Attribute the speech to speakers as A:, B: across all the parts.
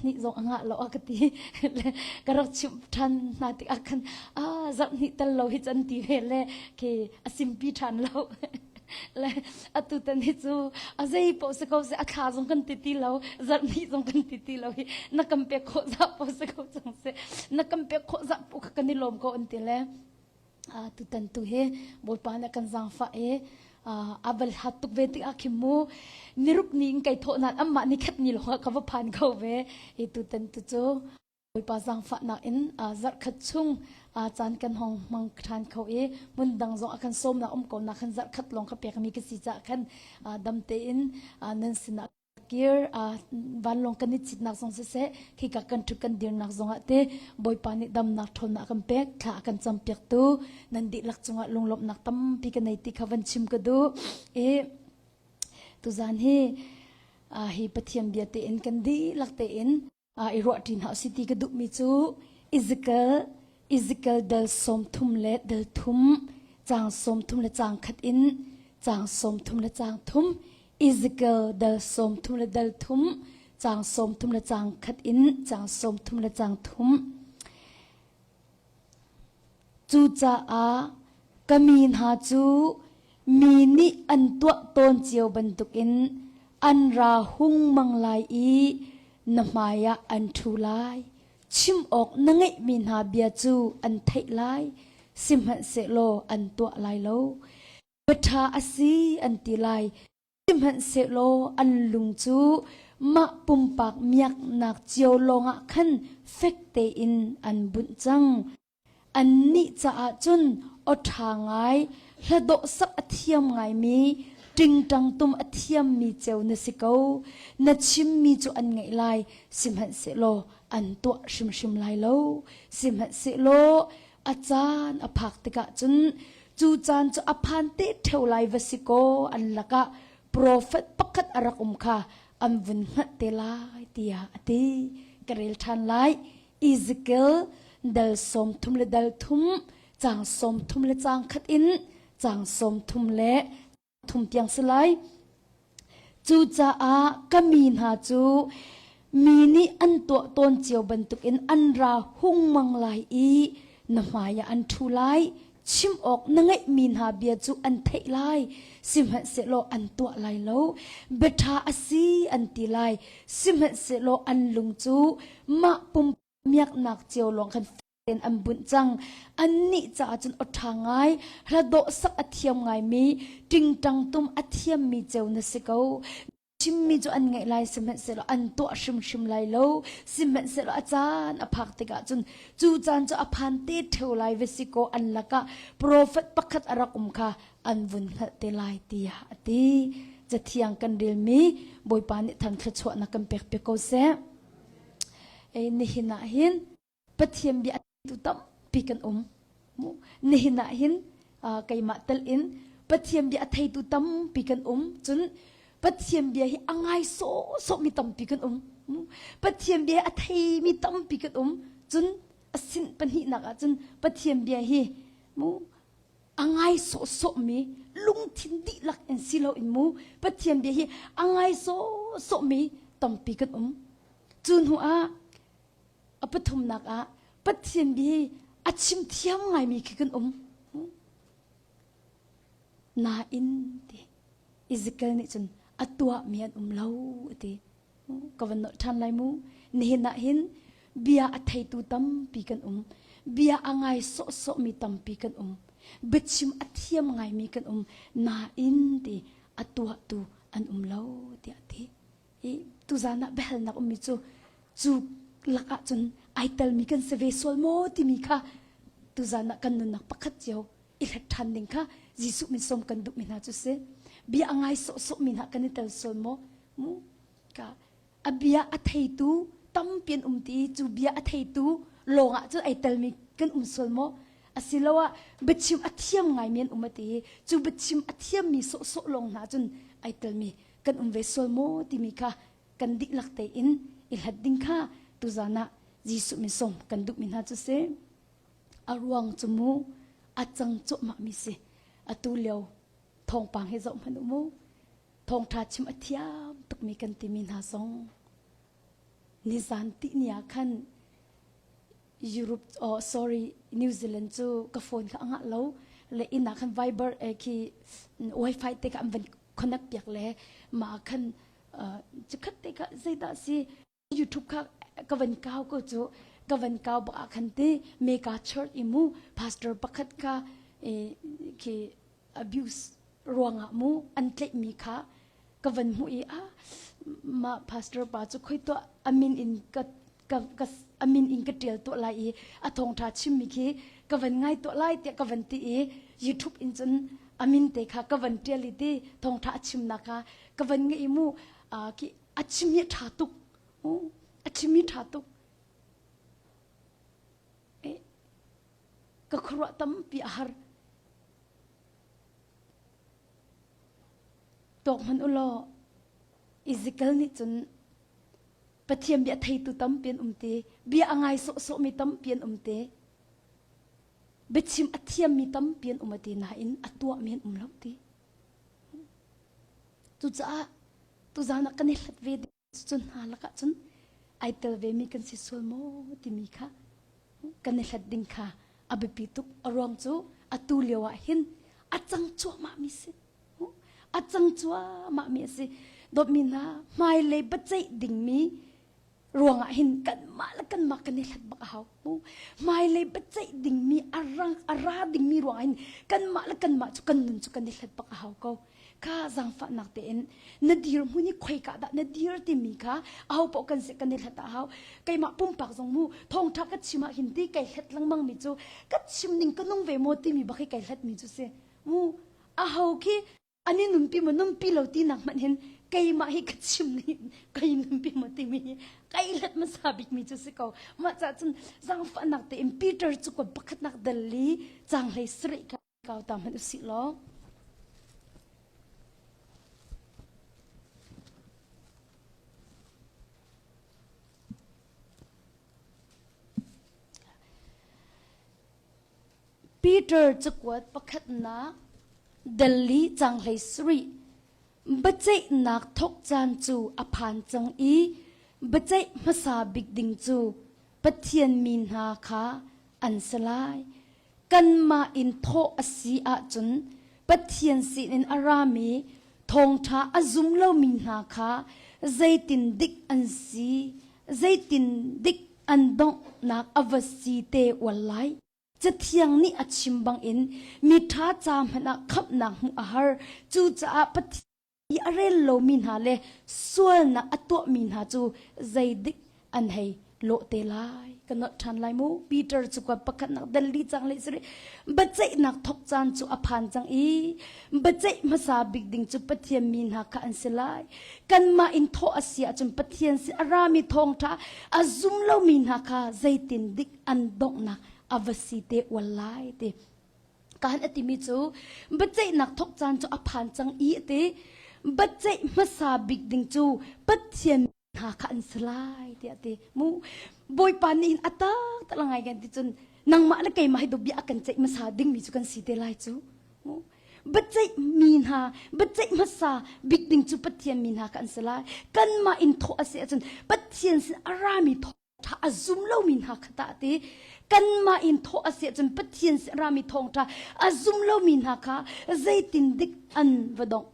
A: hnih zong a ngah lo a ka ti. Ka rak chimh ṭhan hna tikah khan ah zarh hnih tel lo hi can ti ve le khi a simpi ṭhan lo. Le atu tan hi cu a zei paoh si ko seh a thla zong kan ti ti lo zarh hnih zong kan ti ti lo hi na kan pek khawh zah paoh si ko cang seh na kan pek khawh zah paoh kha kan i lawm ko an ti le tutan tu hi Bawipa nih a kan zaangfah i a bal hat tuk ve tikah khin mu niruk ni in kai thawh nain amah ni khat ni lawngah ka va phan kho ve i tutan tu cu Bawipa zaangfahnak in zarhkhat chung caan kan hong hmang ṭhan kho i hmun dang zong a kan sawmnak um ko na khan zarhkhat lawng ka pekmi ka si caah khan dam tein nan sinah kir vanlawng kan i citnak zong siseh khika kan ṭhut kan dirnak zongah te Bawipa nih damnak ṭhawnnak kan pek thla a kan campiaktu nan dihlak cungah lunglawmhnak tampi ka nei ti kha van chim ka duh i tuzan hi hi Pathian bia tein kan dihlak tein i ruahṭi hna usih ti ka duhmi cu Ezekiel Ezekiel dal 30 le dal thum caang 30 le caang khat in caang 30 le caang thum Ezekiel dal 30 le dal thum caang 30 le caang khat in caang 30 le caang thum Cucaah ka mi hna cu mi nih an tuah tawn cio bantukin an ra hungmang lai i na hmaiah an ṭhu lai. Chim awk na ngeihmi hna bia cu an theih lai, sihmanhsehlaw an tuah lai lo. Biaṭha a si an ti lai, Sihmanhsehlaw an lung cu mah pumpak miaknak cio lawngah khan fek tein an bunh cang. Annih caah cun aw ṭha ngai, hla dawh sak a thiam ngaimi, ṭingṭang tum a thiammi ceu na si ko. Na chimmi cu an ngaih lai, sihmanhsehlaw an tuah hrimhrim lai lo. Sihmanhsehlaw a caan a phak tikah cun cu caan cu a phan te ṭheo lai va si kaw an lakah profet pakhat a rak um kha an vun hngalh te lai tiah a ti. Ka rel ṭhan lai. Ezekiel dal 30 le dal thum caang 30 le caang khat in caang 30 le thum tiang si lai. Cucaah ka mi hna cu mi nih an tuah tawn cio bantukin an ra hungmang lai i na hmaiah an ṭhu lai. Chim awk na ngeihmi hna bia cu an theih lai, sihmanhsehlaw an tuah lai lo. Biaṭha a si an ti lai, sihmanhsehlaw an lung cu mah pum miaknak cio lawng khan in an bunh cang. Annih caah cun aw ṭha ngai, hla dawh sak a thiam ngaimi, ṭingṭang tum a thiammi ceu na si ko. Chimmi cu an ngaih lai sihmanhsehlaw an tuah hrimhrim lai lo. Sihmanhsehlaw a caan a phak tikah cun cu caan cu a phan te ṭheo lai va si kaw an lakah profet pakhat a rak um kha an vun hngalh te lai tiah a ti. Cathiang kan relmi Bawipa nih thang thluachuahnak kan pek piak ko seh. Ei nihin ah hin Pathian bia tu tampi kan um. Nihin ah hin keimah tel in Pathian bia a theitu tampi kan um. Cun Pathian bia hi a ngai sawhsawhmi tampi kan um. Pathian bia a theimi tampi kan um. Cun a sin pahnihnak ah cun Pathian bia hi mu a ngai sawhsawhmi lungthin dihlak in si loin mu Pathian bia hi a ngai sawhsawhmi tampi kan um. Cu hnu ah A pathumnak ah Pathian bia hi a chim thiam ngaimi khi kan um. Nain ti Ezekiel nih cun a tuahmi an um lo a ti. Ka van nolh ṭhan lai mu. Nihin ah hin bia a theitu tampi kan um. Bia a ngai sawhsawhmi tampi kan um. Biachim a thiam ngaimi kan um. Nain ti a tuahtu an um lo tiah a ti. I tuzan ah biahalnak ummi cu cu lakah cun ai telmi kan si ve sual maw timi kha tuzan ah kan nunnak pakhat cio i hlat ṭhan ding kha Jesuh min sawm kan duhmi hna cu si. Bia a ngai sawhsawhmi hna kan i tel sual maw? Mu ka a bia a theitu tampi an um ti cu bia a theitu lawngah cun ai telmi kan um sual maw? Asiloah biachim a thiam ngaimi an um a ti i cu biachim a thiammi sawhsawh lawng hna cun ai telmi kan um ve sual maw timi kha kan dihlak tein i hlat ding kha tuzan ah Jesuh min sawm kan duhmi hna cu si. A ruang cu mu a cang cuahmah mi si. Atu lio thawngpang hi zoh hmanh u mu. Thawngṭha chim a thiam tukmi kan timi hna zong. Nizan ti ni ah khan Europe oh sorry New Zealand cu ka phone kha a ngah lo le inn ah khan Viber eh khi wifi te kha an van connect piak le mah khan chikhat te kha zeidah si YouTube kha ka van kau ko cu ka van kau bak ah khan ti mega church i mu pastor pakhat kha khi abuse ruangah mu an tlaihmi kha ka van hmuh i ah mah pastor pa cu khoi tuah amin in ka ka ka amin in ka tial tuah lai i a thawngtha chimmi khi ka van ngai tuah lai tiah ka van ti i YouTube in cun amin te kha ka van tial i ti thawngtha a chimnak kha ka van ngai mu ki a chim hi tha tuk a chim hi tha tuk ka khuaruah tampi a har Tawk hmanh u law Ezekiel nih cun Pathian bia theitu tampi an um te, bia a ngai sawhsawhmi tampi an um te, biachim a thiammi tampi an um a ti nain a tuahmi an um lo ti. Cucaah tuzaan ah kan i hlat ve Cucu hna lakah cun ai tel vemi kan si sual maw timi kha kan i hlat ding kha a biapi tuk. A ruang cu atu lio ah hin a cang cuahmahmi si. A cang cuahmahmi a si. Dawtmi hna, hmailei biaceih dingmi ruangah hin kanmah le kanmah kan i hlat bak a hau. Hmailei biaceih dingmi a rang a ra dingmi ruangah hin kanmah le kanmah cu kan nun cu kan i hlat bak a hau ko. Kha zaangfahnak tein na dirhmun hi khoika dah na dir timi kha aho paoh kan si kan i hlat a hau. Keimah pumpak zong mu thawngṭha ka chim ah hin ti kai hlat lengmang mi cu ka chim ning ka nung ve maw timi bak hi kai hlat mi cu si. Mu aho khi an i nunpi maw nunpi lo tinak hmanh hin keimah hi ka chim ni kai nunpi maw timi hi kai hlat hmasa bikmi cu si ko mah cah cun zaangfahnak tein Peter cu ko pakhatnak dal li cang hlei sarih kha kau ta hmanh usih law Peter cakuat pakhatnak Delhi canghlei sarih biaceihnak thawk caan cu a phan cang i biaceih hmasa bik ding cu Pathian mi hna kha an si lai. Kanmah in thawh a si ahcun Pathian sinin a rami thawngṭha a zum lomi hna kha zeitin dik an si, zeitin dik an donghnak a va si te ual lai. Cathiang nih a chim bangin miṭha ca hmanh ah khamhnak hmuh a har. Cucaah Pathian i a rel lomi hna le sualnak a tuahmi hna cu zeidik an hei lawh te lai. Ka nolh ṭhan lai mu. Peter cu kwa pakhatnak dal li cang le sari biaceihnak thawk caan cu a phan cang i biaceih hmasa bik ding cu Pathian mi hna kha an si lai. Kanmah in thawh a si ahcun Pathian sin a rami thawngṭha a zum lomi hna kha zeitin dik an donghnak a va si te ual lai ti kan a timi cu biaceihnak thawk caan cu a phan cang i a ti biaceih hmasa bik ding cu Pathian hna kha an si lai tiah a ti mu Bawipa nih hin a tak tak ngai kan ti cun nangmah le keimah hi bia a kan ceih hmasa dingmi cu kan si te lai cu mu biaceih mi hna biaceih hmasa bik ding cu Pathian mi hna kha an si lai kanmah in thawh a si ahcun Pathian sin a rami thawh ṭha a zum lomi hna kha tah ti kanmah in thawh a si ahcun Pathian sin rami thawngṭha a zum lomi hna kha zeitin dik an va dongh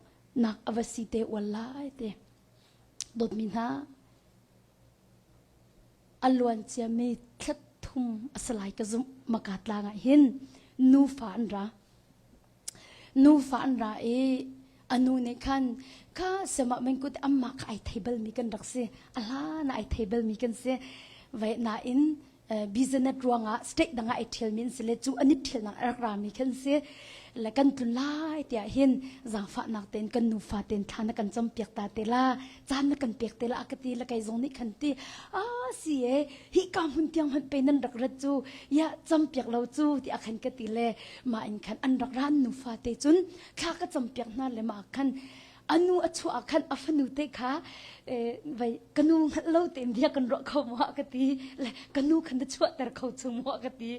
A: nak a va si te ual lai ti dawtmi hna a luan ciami thla thum a si lai ka zumh maka tlang ah hin nufa an ra Nufa an ra i a nu nih khan kha semah mengkut amah kha ai thei balmi kan rak si a hlan ah ai thei balmi kan si vai nain business ruangah state dang ah ai ṭhialmi an si le cu an i ṭhialnak a rak rami khan si le kan tlun lai tiah hin zaangfahnak tein kan nufa tein thla na kan campiak ta te la caan na kan pek te la ka ti le kei zong nih khan ti a si e hi ka hmun tiang hmanh pe nan rak rat cu ya campiak lo cu ti a khan ka ti le mah in khan an rak ran nufa te cun thla ka campiak hna le mah khan. Anu a chuah ah khan a fanu te kha vai ka nu hngalh lo tein bia kan ruah kho maw ka ti le ka nu khan na chuahter kho chung maw ka ti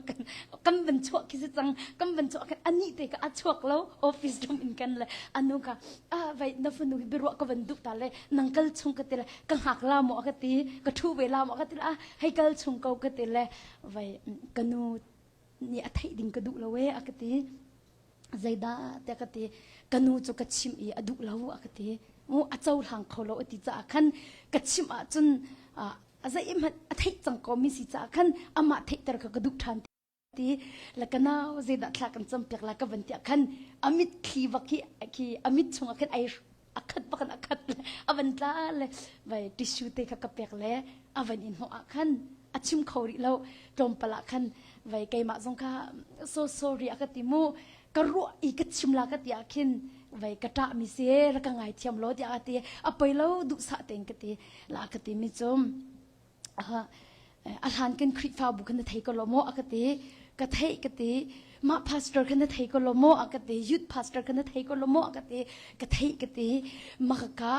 A: kan kan van chuah khi si cang kan van chuah khan ani te ka a chuak lo office room in kan le anu ka ah vai na fanu hi biaruah ka van duh ta le nang kal chung ka ti le ka hngak la maw ka ti ka thu ve la maw ka ti le ah hei kal chung ko ka ti le vai ka nu nih a theih ding ka duh lo e a ka ti zeidah tiah ka ti ka nu cu ka chimh i a duh lo a ka ti mu a cohlang kho lo a ti caah khan ka chimh ahcun a zeihmanh a theih cang ko mi si caah khan amah theihter kha ka duh ṭhan ti la ka nau zeidah thla kan campiak la ka van tiah khan a mitthli bak khi khi a mit chungah khan ai a khat bak in a khat le a van tla le vai tissue te kha ka pek le a van in hnawh ah khan a chim kho rih lo tlawmpal ah khan vai keimah zong kha so sorry a ka ti mu ka ruah i ka chim la ka ti ah khin vai ka ṭah mi si ra ka ngai thiam lo tiah a ti a poi lo duh sah tein ka ti la ka ti mi cu a hlan kan Khrihfabu khan na thei ko lo maw a ka ti ka theih ka ti mah pastor khan na thei ko lo maw a ka ti youth pastor khan na thei ko lo maw a ka ti ka theih ka ti mah ka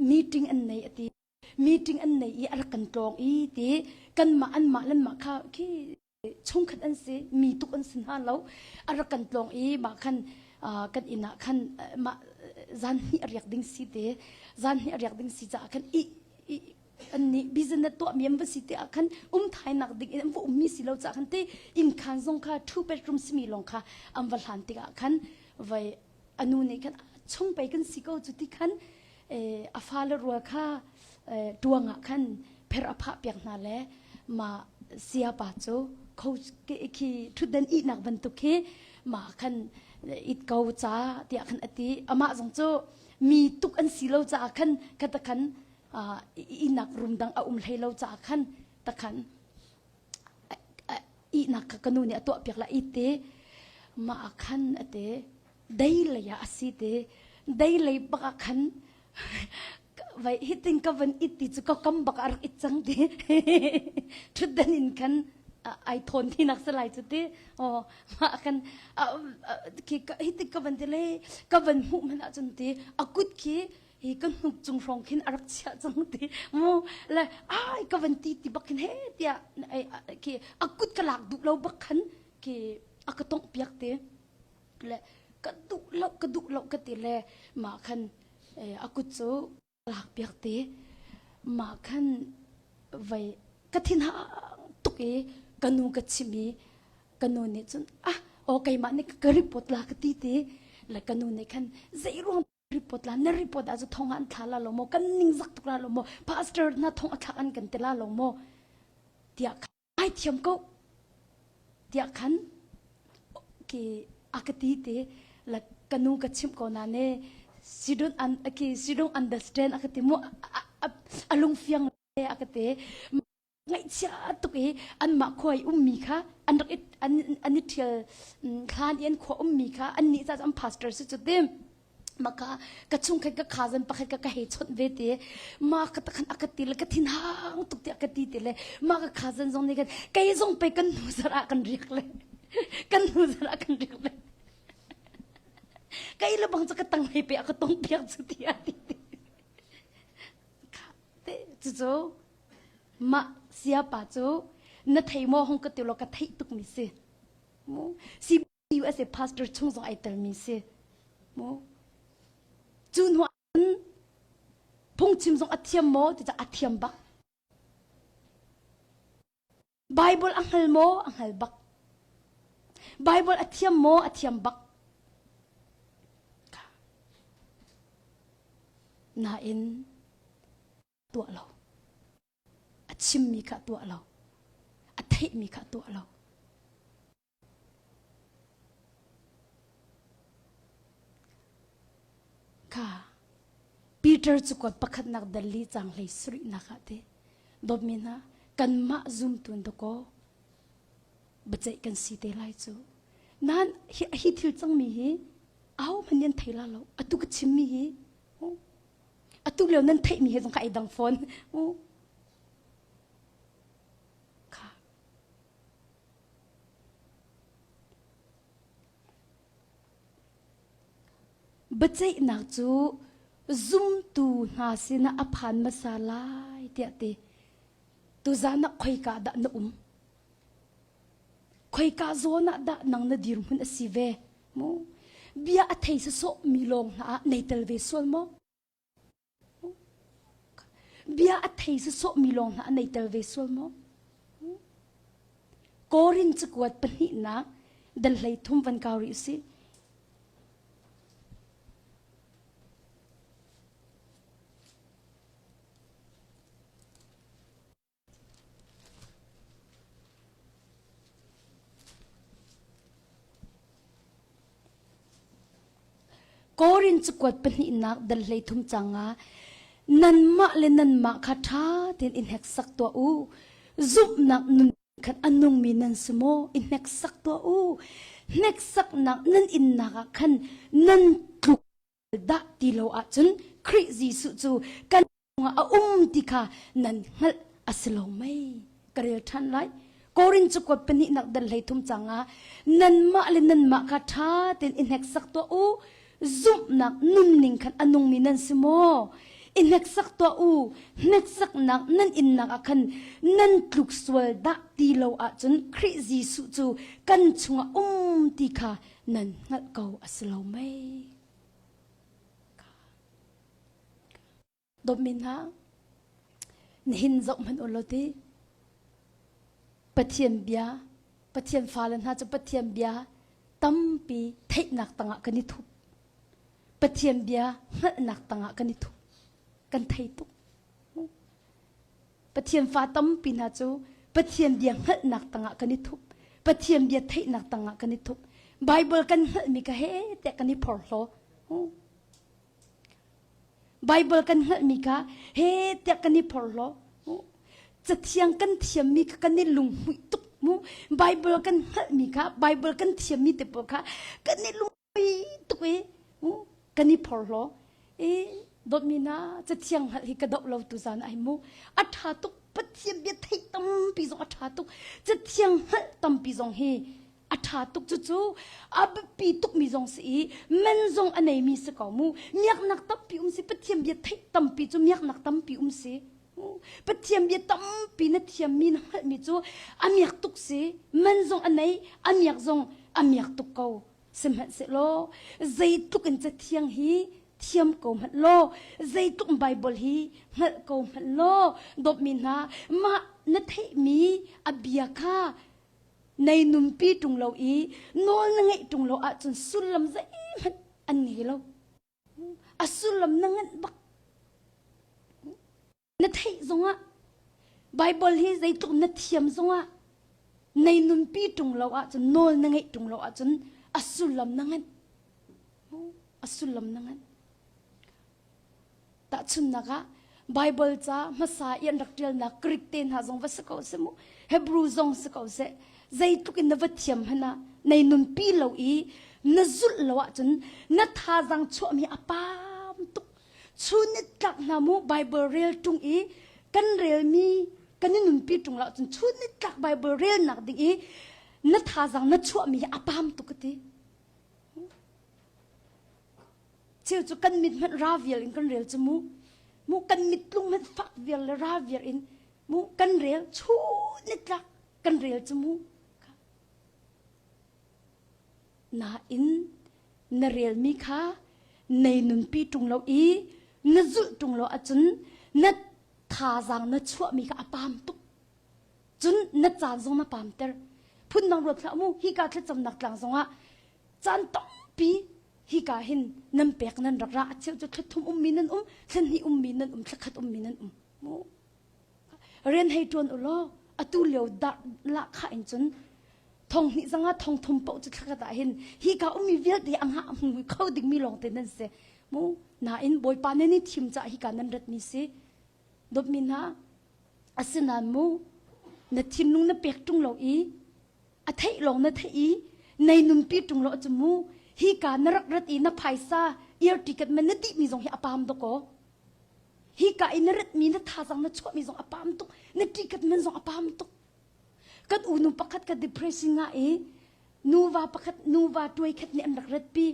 A: meeting an nei a ti meeting an nei i a rak kan tlawng i ti kanmah anmah lanmah kha khi chungkhat an si mi tuk an si hna lo a rak kan tlawng i mah khan kan inn ah khan mah zan hnih a riak ding si te zan hnih a riak ding si caah khan i an nih business tuah mi an va si te ah khan um thainak ding in an va ummi si lo caah khan te inn khan zong kha two bedroom simi lawng kha an va hlan tikah khan vai anu nih khan chung pei kan si ko cu ti khan a fale rual kha tuang ah khan pher a phah piak hna le ma siapa cu khi thutdan ihnak bantuk khi ma khan it ko ca tiah khan ati amah zong cu mi tuk an si lo caah khan kha khan ihnak room dang a um hlei lo caah khan takhan ihnak kha ka nu nih a tuah piak la ite ma khan ate dei lei ah a si te dei lei bak ah khan vai hitin ka van it ti cu ka kam bak a rak it cang ti thutdan in khan ai thawn ti nak salai cu ti oh ma kan khi hitin ka van ti le ka van hmuh man ah cun ti a kut khi hi ka hnuk cung hrawng khin a rak chiah cang ti mu le ai ka van ti ti bak khin he tiah khi a kut ka lak duh lo bak khan khi a ka tongh piak te le ka duh lo ka duh lo ka ti le mah khan a kut cu lak piak te mah khan vai ka thin hang tuk i ka nu ka chim i ka nu nih cun ah aw keimah nih ka report la ka ti ti le ka nu nih khan zei ruang report la na report ah cu thong an thla la lo maw kan ning zak tuk la lo maw pastor na thong a thlak an kan ti la lo maw tiah ai thiam ko tiah khan ki a ka ti te la ka nu ka chimh ko na ne she don't un ki she don't understand a ka ti mu a lung fiang le a ka ti ngaihchia tuk i anmah khua i ummi kha an rak an an i ṭhial hlan i an khua ummi kha an nih ca an pastor si cu ti maka ka chungkhat ka cousin pakhat ka ka hei chawnh ve te ma ka takhan a ka ti le ka thin hang tuk tiah ka ti te le ma ka cousin zong nih khan kei zong pe kan hnu zarh ah kan riak le kan hnu zarh ah kan riak le kei le bang cu ka tang hei pe a ka tong piak cu ti a ti te te cu cu mah siapa cu na thei maw hong ka ti lo ka theih tuk mi si mu si USA pastor chung zong ai telmi si mu cu hnu ahcun phungchim zong a thiam maw ti a thiam bak Bible a hngal maw a hngal bak Bible a thiam maw a thiam bak nain tuah lo a chimmi kha tuah lo a theihmi kha tuah lo Kha Peter cu kuat pakhatnak dal li cang hlei sarihnak ah te dawtmi hna kanmah zumtu in dakaw biaceih kan si te lai cu nan hi, hi thil cangmi hi aho hmanh nih an thei la lo atu ka chimmi hi atu lio nan theihmi he zong kha ai dang fawn kha Biaceihnak cu zumtu hna sinah a phan hmasa lai tiah ti. Tuzan ah khoika dah na um? Khoika zawn ah dah nang na dirhmun a si ve? Mu bia a thei sawsawh mi lawng hna ah nei tel ve sual maw? Bia a thei sawsawh mi lawng hna ah nei tel ve sual maw? Korin cakuat pahnihnak dal 13 van kau rih usih. Korin cakuat pahnihnak dal 13 cang ah nanmah le nanmah kha ṭha tein i hneksak tuah u. Zumhnak nun khan a nungmi nan si maw? I hneksak tuah u. Hneksaknak nan innak ah khan nan tluk dah ti lo ahcun Khrih Jesuh cu kan chungah a um ti kha nan hngalh a si lo mei? Ka rel ṭhan lai. Korin cakuat pahnihnak dal 13 cang ah nanmah le nanmah kha ṭha tein i hneksak tuah u. Zumhnak nunning khan a nungmi nan si maw? I hneksak tuah u. Hneksaknak nan innak ah khan nan tluk sual dah ti lo ahcun Khrih Jesuh cu kan chungah um ti kha nan hngalh ko a si lo mei? Dawtmi hna, nihin zoh hmanh u law ti Pathian bia, Pathian fale hna cu Pathian bia tampi theihnak tangah kan i thup. Pathian bia hngalhnak tangah kan i thup. Kan thei tuk. Pathian fa tampi hna cu Pathian bia hngalhnak tangah kan i thup. Pathian bia theihnak tangah kan i thup. Bible kan hngalhmi ka he tiah kan i phorhlaw. Bible kan hngalhmi kha he tiah kan i phorhlaw. Cathiang kan thiammi kha kan i lunghmuih tuk mu. Bible kan hngalhmi kha Bible kan thiammi te pawl kha kan i lunghmuih tuk i kan i phorhlaw. I dawtmi hna cathiang hngalh hi ka doh lo tu zan ai mu. A ṭha tuk Pathian bia theih tampi zong a ṭha tuk. Cathiang hngalh tampi zong hi a ṭha tuk cucu a biapi tukmi zong si i men zong a neimi si ko mu miaknak tampi um si Pathian bia theih tampi cu miaknak tampi um si Pathian bia tampi na thiammi na hngalhmi cu a miak tuk si man zong a nei a miak zong a miak tuk ko sihmanhsehlaw zeitluk in cathiang hi thiam ko hmanh law zeitluk Bible hi hngalh ko hmanh law dawtmi hna mah na theihmi a bia kha Nei nunpi ṭung lo i nawl na ngeih ṭung lo ahcun sullam zeihmanh an ngei lo. A sullam na nganh bak. Na theih zongah Bible hi zeitluk na thiam zongah nei nunpi ṭung lo ahcun nawl na ngeih ṭung lo ahcun a sullam na nganh. A sullam na nganh. Tahchunhnak ah, Baibal ca hmasa i an rak ṭialnak Greek te hna zong va si ko seh mu, Hebrew zong si ko seh, zeitluk in na va thiam hmanh ah nei nunpi lo i na zulh lo ahcun na thazaang chuahmi a paam tuk. Chun nitlak hna mu Baibal rel ṭung i kan relmi kan i nunpi ṭung lo ahcun chun nitlak Baibal relnak ding i na thazaang na chuahmi hi a paam tuk ka ti. Cheu cu kan mit hmanh ra vial in kan rel cu mu. Mu kan mit tlung hmanh fak vial le ra vial in mu kan rel chun nitlak kan rel cu mu. Nain na relmi kha nei nunpi ṭung lo i na zulh ṭung lo ahcun na thazaang na chuahmi kha a paam tuk. Cun na caan zong na paamter. Phundang ruat hlah mu hika thlacamnak tlang zongah caan tampi hika hin nan pek nan rak ra a cheu cu thla thum ummi nan um thla hnih ummi nan um thla khat ummi nan um mu rian hei ṭuan u law atu lio dar lahkhah in cun thong hnih zanga thong thum paoh cu thla khat ah hin hika ummi vialte a ngah hmu kho dingmi lawngte nan si mu nain bawipa nan i thim caah hika nan ratmi si dawtmi hna asinain mu na thinlung na pek ṭung lo i a theih lawng na theih i nei nunpi ṭung lo cu mu hika na rak rat i na phaisa ear ticket man na dihmi zong hi a pam dawkaw hika i na ratmi na thazang na chuahmi zong a pam tuk na ticket man zong a pam tuk kan unu pakhat ka depression nga i. Nuva pakhat nuva tuai khat nih an rak ratpi.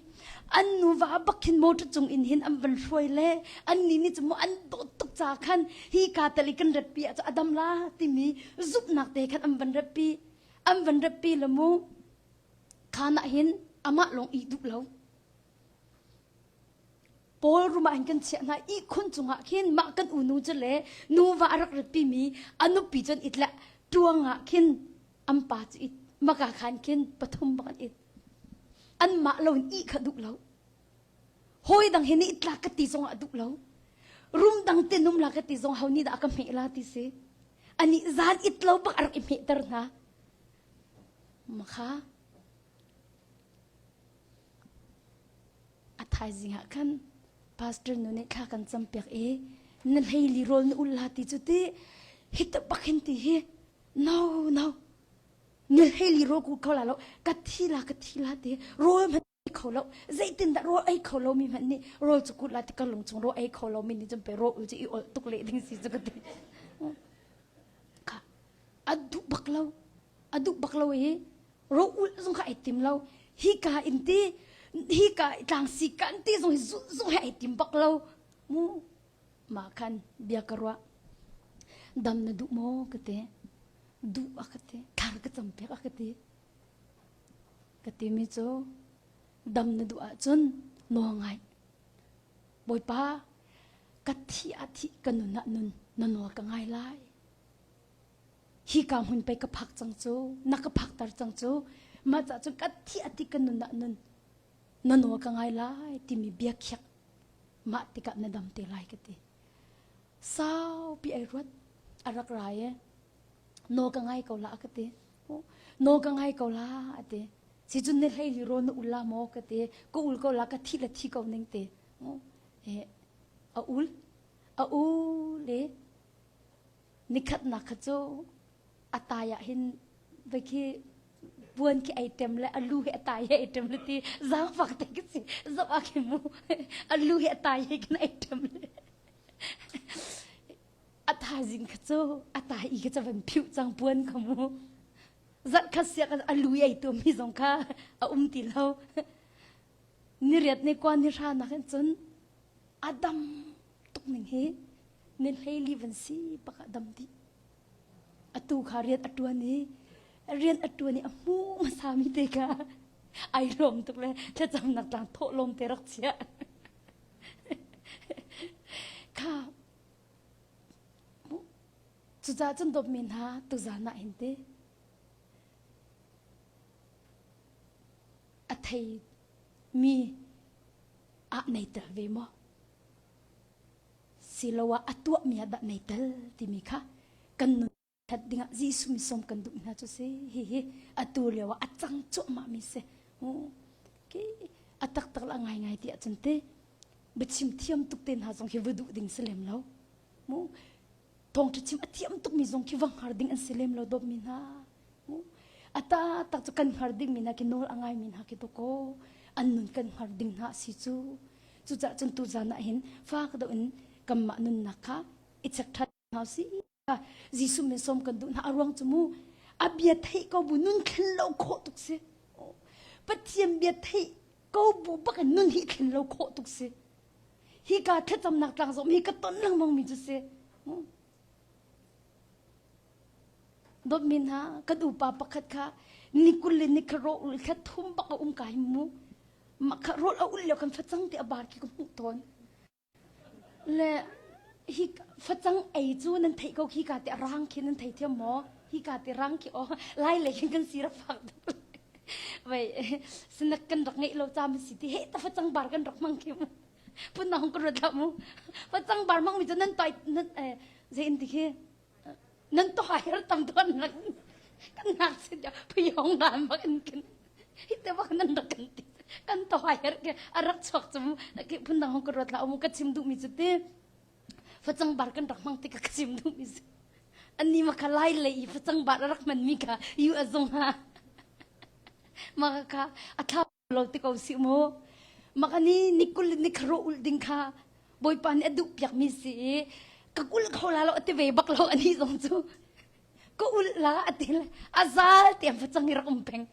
A: An nuva bak khin motor cung in hin an van hruai le an ni nih cu mu an dawt tuk ca khan hi ka tel i kan ratpi ah cu a dam la timi zumhnak te khan an van ratpi. An van ratpi le mu khan ah hin amah lawng i duh lo. Paul rum ah hin kan chiah hna ihkhun cungah khin mah kan unu cu le nuva a rak ratpi mi a nupi cun it le tuang ah khin an pa cu it maka khan khin pathum bak an it anmah lo in ih kha duh lo hawi dang he nih tlak ka ti zong ah duh lo rum dang te num la ka ti zong ho nih dah ka hmeh la ti si ani zan it lo bak a rak i hmehter hna makha A thaizing ah khan pastor nu nih thla kan campiak i na hleili rawl na ul la ti cu ti hi ta bak hin ti hi no no ni hleili rawl ku kho la lo ka thi la ka thi la ti rawl hmanh ei kho lo zeitin dah rawl ei kho lo mi hmanh nih rawl cu kut la ti ka lung chung rawl ei kho lo mi nih cun pe rawl ul cu i ol tuk le ding si cu ka ti kha a duh bak lo a duh bak lo i ro ulh zong kha ai tim lo hika in ti hika tlangsi kan ti zong hi zulh zong hi ai tim bak lo mu ma khan bia ka ruah dam na duh maw ka ti duh a ka ti thar ka cam piak a ka ti ka ti mi cu dam na duh ahcun nawl ngai bawipa ka thi a thi ka nun ah nun na nawl ka ngai lai Hika hmun pei ka phak cang cu, na ka phakter cang cu, mah cah cun ka thi a ti ka nun ah nun na nawl ka ngai lai timi bia khiak mah tikah na dam te lai ka ti. Saupi ai ruat a rak rai e nawl ka ngai ko la a ka ti. Nawl ka ngai ko la a ti. Si cun na hlei li rawl na ul la maw ka ti. Ka ul ko la ka thi le thi ko ning ti. A ul a ul e Nikhatnak kha cu a tai ah hin voi khi puan khi ai tem le a lu hi a tai he ai tem le ti zaangfak te khi si zoh ah khin mu a lu hi a tai he khin ai tem le a thaizing kha cu a tai i kha cu van phiuh cang puan kha mu zarh khat siak a lu i ai tuam mi zong kha a um ti lo niriat ni kwa ni hra nak in cun a dam tuk ning hi ni hleili van si bak ah dam dih atu kha rian a tuan i rian a tuan i a hmu hmasa mi te kha ai lawm tuk le thlacamnak tlang thawh lawm te rak chiah kha cucaah cun dawtmi hna tuzan ah hin te a thei mi ah nei tel ve maw siloah a tuahmi ah dah nei tel timi kha kan nun that dingah Jesuh mi sawm kan duh hna cu si hihi atu lio ah a cang cuahmah mi si ke a taktak la ngai ngai ti ahcun te biachim thiam tuk te hna zong hi va duh ding si lem lo mu thawngṭha chim a thiam tuk mi zong khi va hngar ding an si lem lo dawt mi hna a ta tak cu kan hngar ding mi hna khi nawl a ngai mi hna khi to ko an nun kan hngar ding hna si cu cucaah cun tuzan ah hin fak deuh in kanmah nunnak kha i check ṭhan hna si Jesuh min sawm kan duh hna a ruang cu mu a bia theih ko bu nun thlen lo khawh tuk si Pathian bia theih ko bu bak in nun hi thlen lo khawh tuk si hi ka thlacamnak tlang zong hi ka ton lengmang mi cu si Dawtmi hna kan upa pakhat kha ni kul le ni kha rawh ul kha thum bak a um ka hi mu mah kha rawl a ul lio kan facang te a bar khi ka hmuh tawn le hi facang ei cu nan theih ko khi ka te rang khi nan thei thiam maw hi ka te rang khi o lai lei khin kan si rak fak vai sinak kan rak ngeih lo cam si ti he ta facang bar kan rak mang khi mu pun na hong ka ruat mu facang bar mang mi cu nan toi nan eh zei in ti khi nan to hai har tam ton nak kan nak sin ya phayong dan bak in kin hi te bak nan rak kan ti kan to hai har ke arak chuak chu ke phun dang hong ka ruat la mu ka chim duh mi chu ti facang bar kan rak mang ti ka ka chim duh mi si ani ma kha lai le i facang bar rak man mi kha yu azong ha ma kha a thla lo ti ko si mu makani nikul ni kharo ul ding kha bawipa nih a duh piak mi si i ka kul kho la lo ati ve bak lo ani zong cu ka ul la ati le azal tiang facang i rak um peng.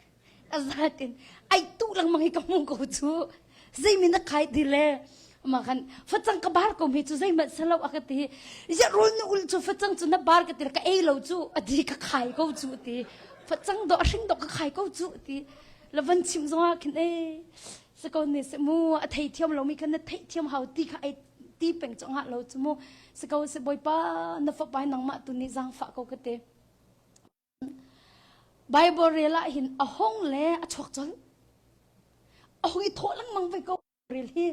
A: A zat in ai tu lengmang hi ka hmu ko cu. Zeimi na khai ti le ma khan facang ka bar ko mi cu zeihmanh salo a ka ti. Ya rul na ul cu facang cu na bar ka ti ka ei lo cu a ti ka khai ko cu ti. Facang do a hring do ka khai ko cu ti. La van chim zong ah khin e sako ne se mu a thei thiam lo mi khan na theih thiam hau ti kha ai ti peng chong ha lo chu mu sako se boipa na fapa nangmah tu nih zaangfah ko ka te. Bible rel ah hin a hong le a chuak colh. A hong i thawh lengmang ve ko rel hi.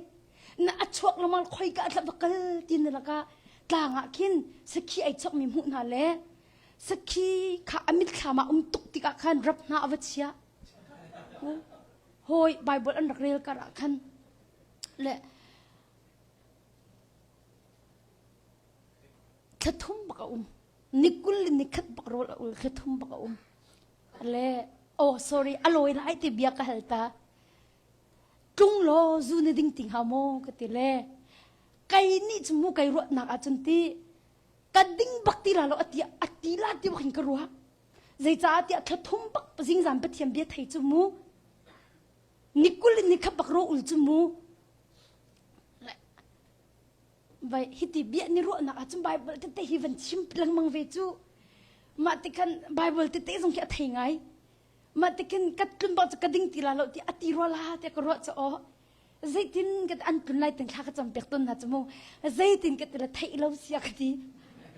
A: Na a chuak lengmang khoi ka tla va kal ti na lakah tlang ah khin sakhi ai chokmi hmuh hna le sakhi kha a mitthlam ah um tuk tikah khan rap hna a va chia. Hawi Bible an rak rel kar ah khan le thla thum bak a um. Ni kul le ni khat bak rawl a ul thla thum bak a um. Le oh sorry a lawi lai ti bia ka hal ta. Tlung law zu na ding ti hnga maw ka ti le kai nih cu mu kai ruahnak ahcun ti ka ding bak ti la lo ati ati la ti bak in ka ruah. Zeicaah tiah thla thum bak zingzan Pathian bia thei cu mu ni kul in ni khat bak rawl ul cu mu vai hiti bia ni ruahnak ahcun Bible tete hi van chim lengmang ve cu mah ti khan Bible tete zong khi a thei ngai mah ti khin ka tlun bak cu ka ding ti la lo ti a ti rua la tiah ka ruah cu aw zeitin ka an tlun lai tin thla ka cam piak ton hna cu mu zeitin ka ti la theih lo sia ka ti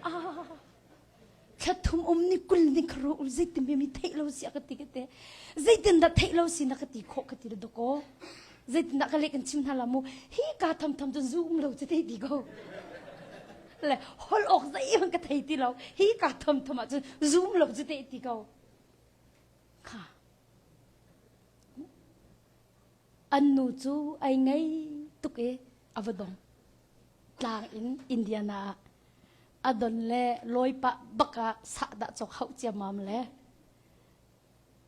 A: ah Thla thum um ni 20 ni ka ro zeitin mi theih lo si ka ti ka te zeitin dah theih lo si na ka ti khawh ka ti doko zeitin dah ka leh kan chim hna la mu hi ka tham tham cun zu um lo cu te ti ko le hol ok zei ka thei ti lo hi ka tham tham ah cun zu um lo cu te ti ko kha an nu cu ai ngei tuk i a va dong tlang in Indiana ah a don le lawi pah bak ah sahdah cawk hauh ciammam le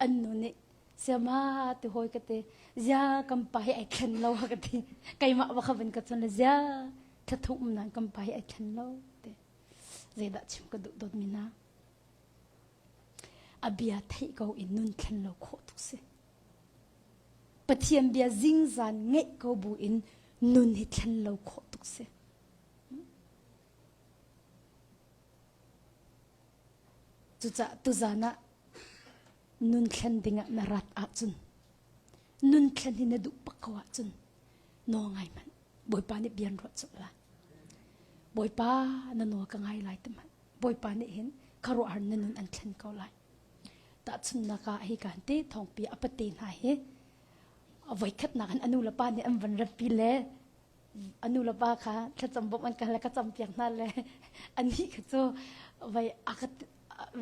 A: an nu nih siama ti hawi ka ti zia kan pa hi ai thlen lo ka ti keimah va kha van ka chon le zia thathu um nan kan pa hi ai thlen lo ti zeidah chim ka duh dawt mi na a bia theih ko in nun thlen lo khawh tuk si Pathian bia zingzan ngeih ko bu in nun hi thlen lo khawh tuk si. Cucaah tuzan ah nun thlen dingah na rat ahcun nun thlen hi na duh bak ko ahcun nawl ngai hmanh Bawipa nih bian ruah colh la. Bawipa na nawl ka ngai lai ti hmanh Bawipa nih hin khuaruahhar na nun an thlen ko lai. Tahchunhnak ah hi kan ti thawngpi a pate hna hi voikhatnak in a nu le pa nih an van ratpi le a nu le pa kha thlacam bawmh an ka le ka campiak hna le anih kha cu vai a ka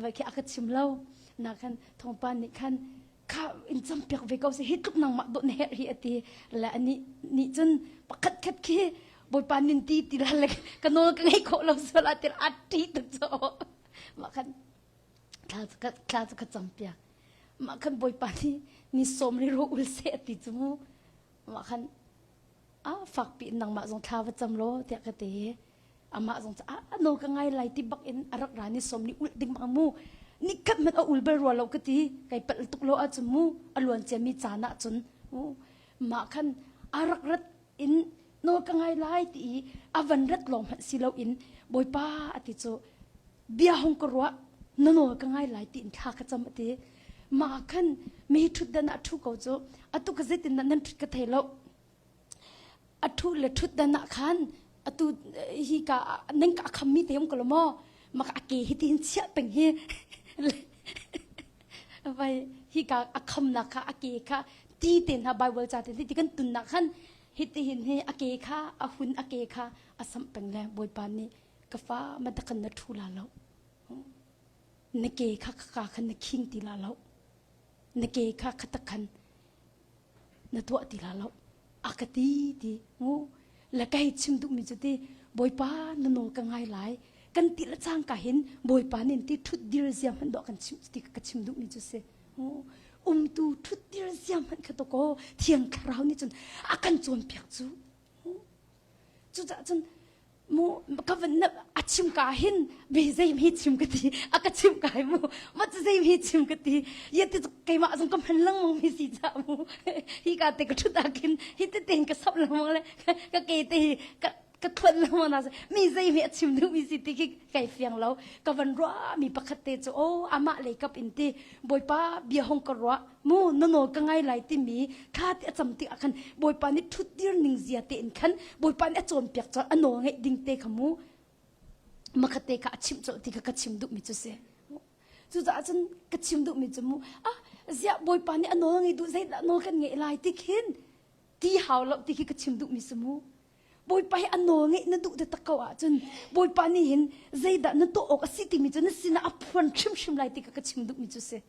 A: vai khi a ka chim lo na khan thawngpa nih khan kha in campiak ve ko si hi tluk nangmah dawt na herh hi ati le anih nih cun pakhat khat khi bawipa nin ti ti la le ka nawl ka ngei khawh lo sual ah tir a ṭi tuk cu mah khan thla cu ka thla cu ka campiak mah khan bawipa nih ni sawm ri ro ul seh ati cu mu mah khan a fakpi in nangmah zong thla va cam law tiah ka ti amah zong a no ka ngai lai ti bak in a rak ra ni som ni ul ding bang mu ni khat man a ul bal rua lo ka ti kai palh tuk lo ahcun mu a luan cia mi caan ahcun mah khan a rak rat in no ka ngai lai ti i a van rat lawng hmanh si lo in bawipa ati cu bia hong ka ruah na nawl ka ngai lai tiin thla ka cam ati mah khan mi ṭhutdan ah ṭhu ko cu atu ka zeitin dah nan ṭhut ka thei lo a ṭhu le ṭhutdan ah khan atu hi ka nan ka kham mi te um ko lo maw mak a ke hi tin chiah peng hi vai hi ka a khamnak kha a ke kha ti te hna bible ca te ti kan tunnak khan hi ti hin hi a ke kha a hun a ke kha a samh peng le bawipa nih ka fa ma takan na ṭhu la lo na ke kha ka khan na khing ti la lo na ke kha khatak khan na tuah ti la lo a ka ti ti mu la kai chim duh mi cu ti bawipa na nawl ka ngai lai kan ti la cang ka hin bawipa nin ti thut dir zia hman do kan chim ti ka chim duh mi cu si umtu thut dir zia hman kha to ko thiang thlarau nih cun a kan cawnpiak cu cucaah cun. Mu ka van na a chim ka hin be zei mi chim ka ti a ka chim kai mu ma cu zei mi chim ka ti ya ti keimah zong ka hman lengmang mi si ca mu hi ka te ka thut ah khin hi te ten ka sap lengmang le ka ke te hi ka ka thuan lengmang na mi zei mi a chim duh mi si ti khi kai fiang lo ka van ruah mi pakhat te cu o amah lei kap in ti bawipa bia hong ka ruah mu na nawl ka ngai lai timi thla ti a cam tik ah khan bawipa nih ṭhut dir ning zia te in khan bawipa nih a cawnpiak cawlh a nawl ngeih ding te kha mu makhat te kha a chimh colh ti kha ka chim duhmi cu si cucaah cun ka chim duhmi cu mu ah ziah bawipa nih a nawl ngei duh zeidah nawl kan ngeih lai ti khin ti hau lo ti khi ka chim duhmi si mu Bawipa hi a nawl ngeih na duh taktak ko ahcun Bawipa nih hin zeidah na tuah awk a si timi cu na sinah a phuan hrimhrim lai ti kha ka chim duhmi cu si.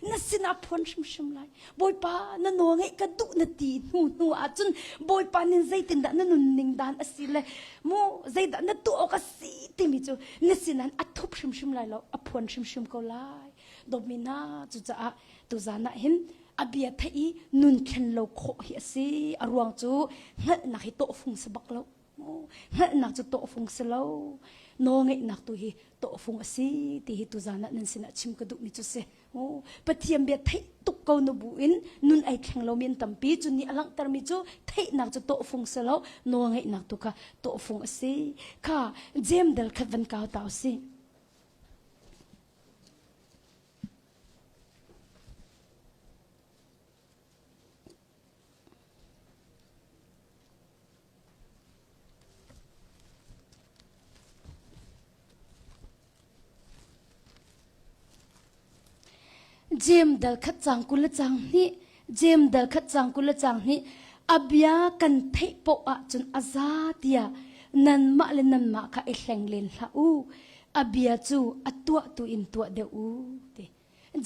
A: Na sinah phuan hrimhrim lai. Bawipa na nawl ngeih ka duh na ti hnu hnu ahcun Bawipa nih zeitindah na nunning dan a si le mu zeidah na tuah awk a si timi cu na sinah a thup hrimhrim lai lo a phuan hrimhrim ko lai. Dawtmi hna cucaah tuzan ah hin a bia theih i nun thlen lo khawh hi a si. A ruang cu hngalhnak hi tawhfung si bak lo. Hngalhnak cu tawhfung si lo. Nawlngeihnak tu hi tawhfung a si ti hi tuzan ah nan sinah chim ka duhmi cu si. Pathian bia theih tuk ko na bu in nun ai thleng lomi an tampi. Cu nih a langhtermi cu theihnak cu tawhfung si lo, nawlngeihnak tu kha tawhfung a si. Kha Jeim dal khat van kau ta usih. Jeim dal khat cang 20 le cang hnih Jeim dal khat cang 20 le cang hnih a bia kan theih poh ahcun a za tiah nanmah le nanmah kha i hleng len hlah u a bia cu a tuah tu in tuah deuh u ti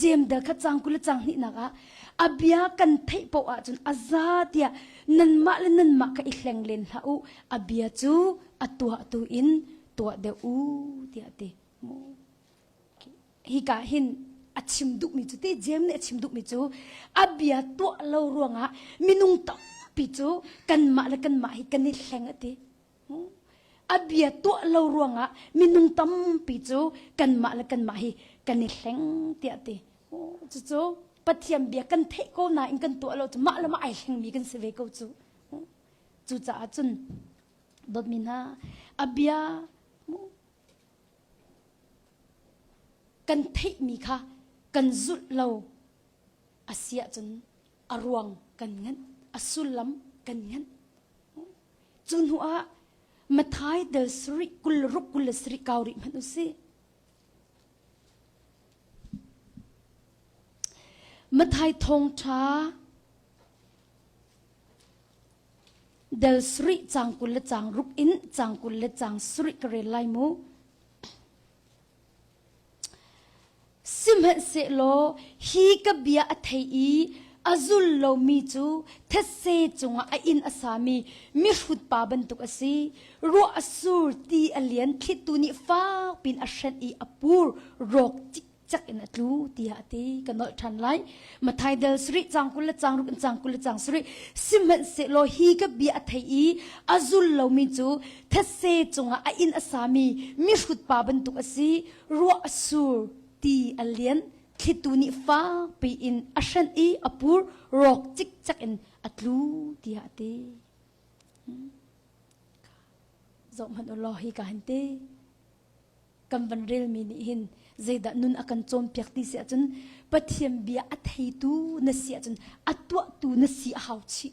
A: Jeim dal khat cang 20 le cang hnihnak ah a bia kan theih poh ahcun a za tiah nanmah le nanmah kha i hleng len hlah u a bia cu a tuah tu in tuah deuh u tiah ti hika hin a chim duhmi cu te Jeim nih a chim duhmi cu a bia tuah lo ruangah minung tampi cu kanmah le kanmah hi kan i hleng a ti A bia tuah lo ruangah minung tampi cu kanmah le kanmah hi kan i hleng tiah ti. Cucu Pathian bia kan theih ko nain kan tuah lo cu mah le mah ai hlengmi kan si ve ko cu. Cucaah cun dawtmi hna a bia kan theihmi kha kan zulh lo a si ahcun a ruang kan nganh, a sullam kan nganh. Cu hnu ah Mathai del sarih 26 27 kau rih hmanh u sih. Mathai thawngṭha del sarih cang 20 le cang ruk in cang 20 le cang sarih ka rel lai mu. Sihmanhsehlaw hi ka bia a thei i a zul lomi cu thetse cungah a inn a sami mihrut pa bantuk a si. Ruah a sur, ti a lian, thlitu nih fak piin a hrenh i a pur, rawk cikcek in a tlu tiah a ti. Ka nolh ṭhan lai. Matthai del sarih cang 20 le cang ruk in cang 20 le cang sarih. Sihmanhsehlaw hi ka bia a thei i a zul lomi cu thetse cungah a inn a sami mihrut pa bantuk a si. Ruah a sur, ti a lian, thlitu nih fakpi in a hrenh i a pur, rawk cikcek in a tlu tiah a ti. Zoh hmanh u law hi ka han ti. Kan van relmi nih hin zeidah nun a kan cawnpiak ti si ahcun Pathian bia a theitu na si ahcun a tuahtu na si a hau chih.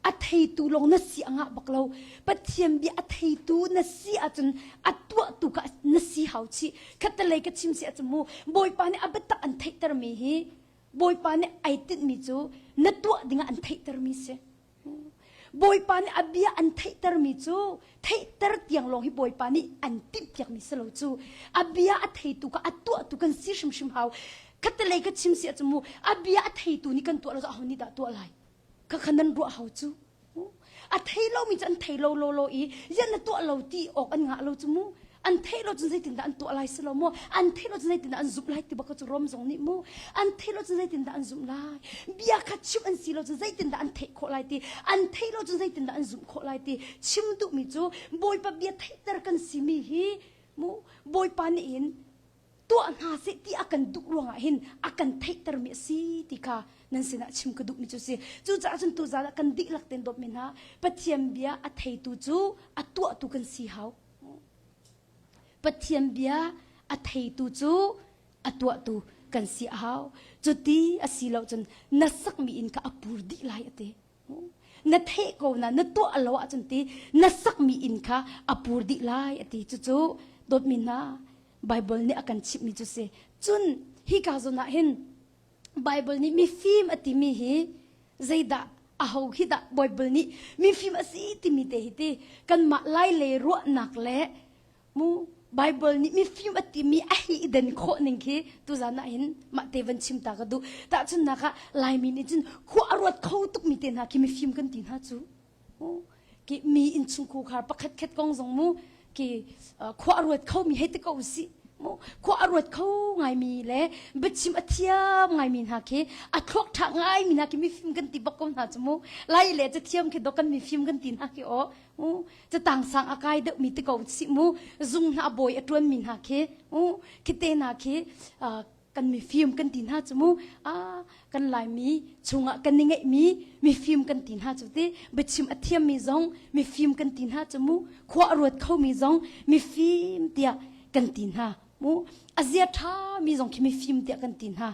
A: A theitu lawng na si a ngah bak lo. Pathian bia a theitu na si ahcun a tuahtu kha na si hau chih. Khattelei ka chim si ahcun mu Bawipa nih a biatak an theihtermi hi Bawipa nih ai tinhmi cu na tuah dingah an theihtermi si. Bawipa nih a bia an theihtermi cu theihter tiang lawng hi Bawipa nih an timhpiakmi si lo cu a bia a theitu kha a tuahtu kan si hrimhrim hau khattelei ka chim si ahcun mu a bia a theitu nih kan tuah lo cu aho nih dah tuah lai kha kha nan ruah hau cu a thei lomi cu an thei lo lo lo i yan na tuah lo ti awk an ngah lo cu mu. An theih lo cun zeitindah an tuah lai si lo maw? An theih lo cun zeitindah an zumh lai ti bak cu Rom zong nih mu. An theih lo cun zeitindah an zumh lai? Bia kha chim an si lo cun zeitindah an theih khawh lai ti? An theih lo cun zeitindah an zumh khawh lai ti? Chim duhmi cu Bawipa bia theihter kan simi hi mu Bawipa nih hin tuah hna seh ti a kan duh ruangah hin a kan theihtermi a si ti kha nan sinah chim ka duhmi cu si. Cucaah cun tuzaan ah kan dihlak tein dawtmi hna Pathian bia a theitu cu a tuahtu kan si hau. Pathian bia a theitu cu a tuahtu kan si a hau. Cuti a si lo cun na sakmi inn kha a pur dih lai a ti. Na theh ko na na tuah lo ahcun ti na sakmi inn kha a pur dih lai a ti. Cucu dawtmi hna Bible nih a kan chimhmi cu si. Cun hika zawn ah hin Bible nih mifim a timi hi zeidah aho hi dah Bible nih mifim a si timi te hi ti kanmah lai lei ruahnak le mu Bible nih mifim a timi a hi i den khawh ning khi tuzan ah hin mah te van chim ta ka duh. Tahchunhnak ah Laimi nih cun khua a ruat kho tukmi te hna khi mifim kan ti hna cu. Ki mi innchungkhar pakhat khat kong zong mu ki khua a ruat kho mi hei ti ko usih mu khua a ruat kho ngaimi le biachim a thiam ngaimi hna khi a thluak ṭha ngaimi hna khi mifim kan ti bak ko hna cu mu lai le cathiam khi dok kan mifim kan ti hna khi aw mu catang sang a kai deuh mi ti ko usih mu zung hna bawi a ṭuan mi hna khi mu khi te hna khi kan mifim kan ti hna cu mu a kan laimi chungah kan i ngeihmi mifim kan ti hna cu ti biachim a thiammi zong mifim kan ti hna cu mu khua a ruat khomi zong mifim tiah kan ti hna mu a zia ṭhami zong khi mifim tiah kan ti hna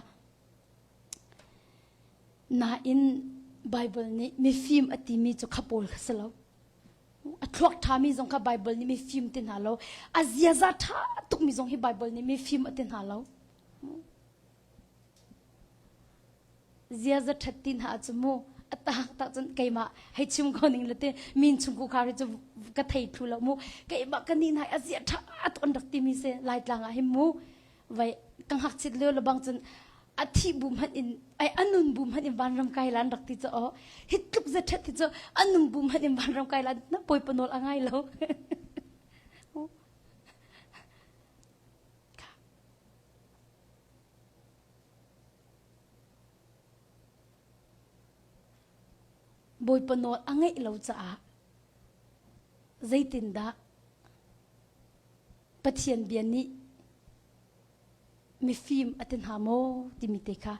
A: nain Bible nih mifim a timi cu kha pawl kha si lo A thluak ṭhami zong kha Baibal nih mifim ti hna lo. A ziaza ṭha tukmi zong hi Baibal nih mifim a ti hna lo. Ziaza ṭhat ti hna cu mu a tak tak cun keimah hei chim ko ning le ti min chung ku khar hi cu ka thei thlu lo mu keimah ka ni hna a zia ṭha tuk an rak timi si Laitlang ah hin mu vai ka ngakchit lio le bang cun a thih bu hmanh in ai a nun bu hmanh in vanram kai lan rak ti cu aw hi tluk za ṭhat hi cu a nung bu hmanh in vanram kai lan na pawi panawl a ngai lo Bawipa nawl a ngeih lo caah zeitindah Pathian bia nih mifim a ti hna maw timi te kha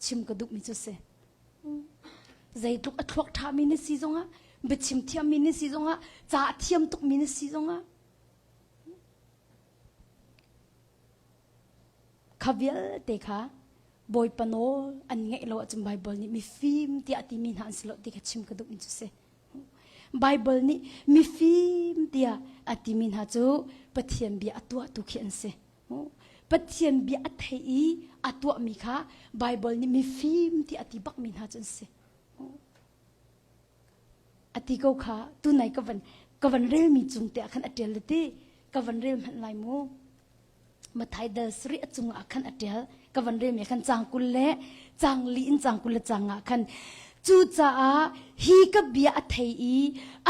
A: chim ka duhmi cu si. Zeitluk a thluak ṭhami na si zongah, biachim thiammi na si zongah, ca a thiam tukmi na si zongah, kha vialte kha Bawipa nawl an ngeih lo ahcun Baibal nih mifim tiah a timi hna an si lo ti kha chim ka duhmi cu si. Baibal nih mifim tiah a timi hna cu Pathian bia a tuahtu khi an si. Pathian bia a thei i a tuahmi kha Baibal nih mifim tiah a ti bakmi hna cu an si. A ti ko kha tunai ka van ka van relmi cung te ah khan a ṭial ti ka van rel hmanh lai mu. Mathai dal sarih a cungah khan a ṭial ka van relmi khan cang 20 le cang li in cang 20 le cang ah khan cucaah hi ka bia a thei i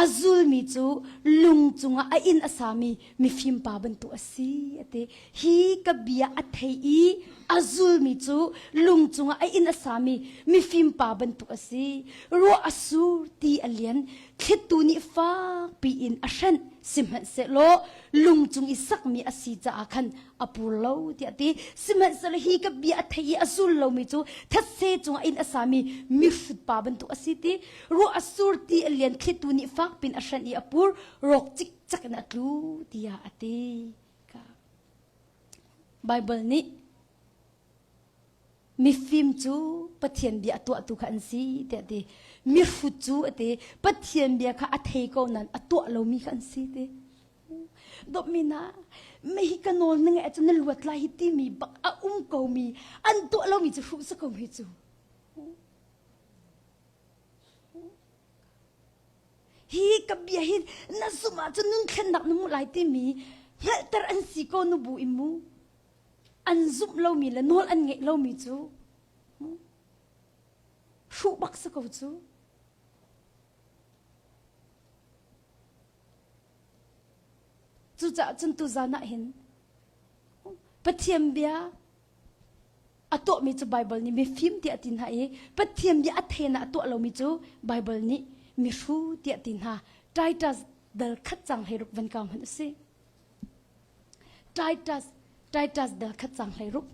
A: a zulmi cu lung cungah a inn a sami mifim pa bantuk a si a ti hi ka bia a thei i a zulmi cu lung cungah a inn a sami mifim pa bantuk a si ruah a sur ti a lian thlitu nih fakpi in a hrenh sihmanhsehlaw lung cung i sakmi a si caah khan a pur lo tiah a ti sihmanhsehlaw hi ka bia a thei i a zul lomi cu thetse cungah inn a sami mihrut pa bantuk a si ti ruah a sur ti a lian thlitu nih fakpin a hrenh i a pur rawk cikcek in a tlu tiah a ti Bible nih Mifim cu Pathian bia a tuahtu kha an si tiah a ti. Mihrut cu a ti. Pathian bia kha a thei ko nain a tuah lomi kha an si ti. Dawtmi hna, hi ka nawl na ngaih ahcun na luat lai hi timi bak a um komi an tuah lomi cu hruh si ko hi cu. Hi ka bia hi na zumh ahcun nun thlennak na hmuh lai timi hngalhter an si ko nu bu in mu. An zumh lomi le nawl an ngeih lomi cu hruh bak si ko cu. Cucaah cun tuzan ah hin Pathian bia a tuahmi cu Baibal nih mifim tiah a ti hna i Pathian bia a then ah a tuah lomi cu Baibal nih mihru tiah a ti hna. Titus dal khat cang hlei ruk van kau hmanh u sih. Titus Titus dal khat cang hlei ruk.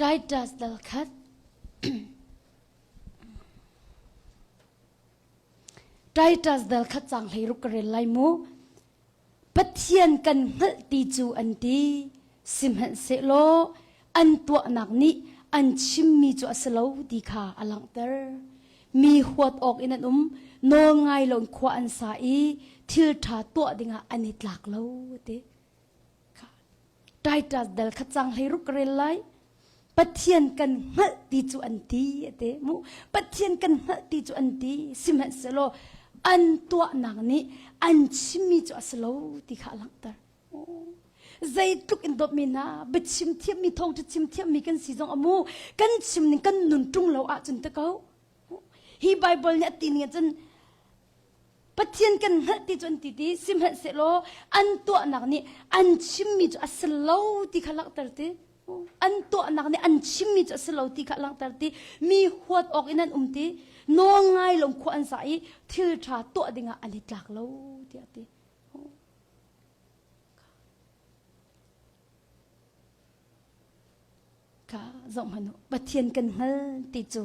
A: Titus dal khat Titus dal khat cang hlei ruk ka rel lai mu. Pathian kan hngalh ti cu an ti. Sihmanhsehlaw an tuahnak nih an chimmi cu a si lo ti kha a langhter. Mi huat awk in an um, nawl ngai loin khua an sa i thil ṭha tuah dingah an i tlak lo ti. Titus dal kha cang hlei ruk ka rel lai. Pathian kan hngalh ti cu an ti ate mu Pathian kan hngalh ti cu an ti sihmanhsehlaw an tuahnak nih an chimmi cu a si lo ti kha a langhter. Zeitluk in dawtmi hna biachim thiammi thawngṭha chim thiammi kan si zong amu kan chim ning kan nun ṭung lo ahcun te ko hi Bible nih a ti ning ahcun Pathian kan hngalh ti cu an ti ti sihmanhsehlaw an tuahnak nih an chimmi cu a si lo ti kha langhter ti an tuahnak nih an chimmi cu a si lo ti kha langhter ti mi huat awk in an um ti nawl ngai lo khua an sa i thil ṭha tuah dingah an i tlak lo tiah ti Kha zoh hmanh u Pathian kan hngal ti cu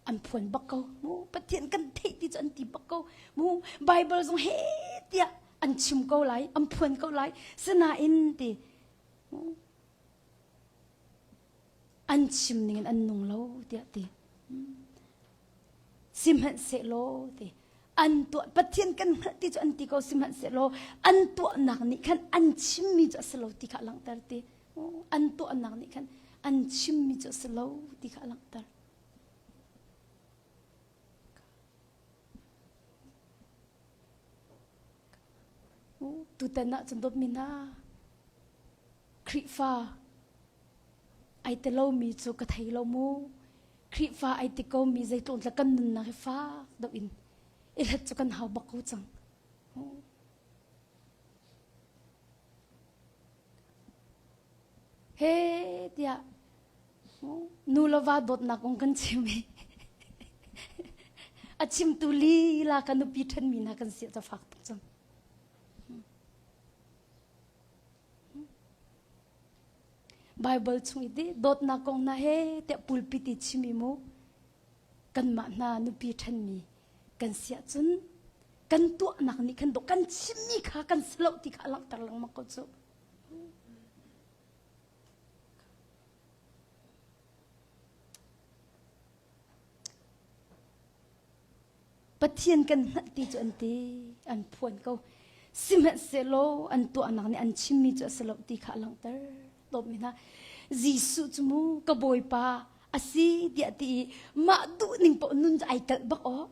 A: an phuan bak ko mu Pathian kan theih ti cu an ti bak ko mu Bible zong he tiah an chim ko lai an phuan ko lai sinain ti an chim ning in an nung lo tiah ti sihmanhsehlaw ti an tuah Pathian kan hngalh ti cu an ti ko sihmanhsehlaw an tuahnak nih khan an chimmi cu a si lo ti kha a langhter ti An tuahnak nih khan an chimmi cu a si lo ti kha a langhter. Tutan ah cun dawtmi hna Khrihfa ai ti lomi cu ka thei lo mu. Khrihfa ai ti komi zeitluk in kan nunnak hi fak deuh in i hlat cu kan hau bak ko cang. He tiah nu le va dawtnak kong kan chim i a chimtu lila ka nupi ṭhenmi hna kan si ca fak tuk cang. Bible chung i ti dawtnak kong hna he tiah pulpit i chim i mu kanmah hna nupi ṭhenmi kan si ahcun kan tuahnak nih khan dawh kan chimmi kha kan si lo ti kha a langhter lengmang ko cu. Pathian kan hngalh ti cu an ti an phuan ko sihmanhsehlaw an tuahnak nih an chimmi cu a si lo ti kha a langhter dawtmi hna Jesuh cu mu ka bawipa a si tiah ti i mah duh ning paoh nun cu ai kalh bak aw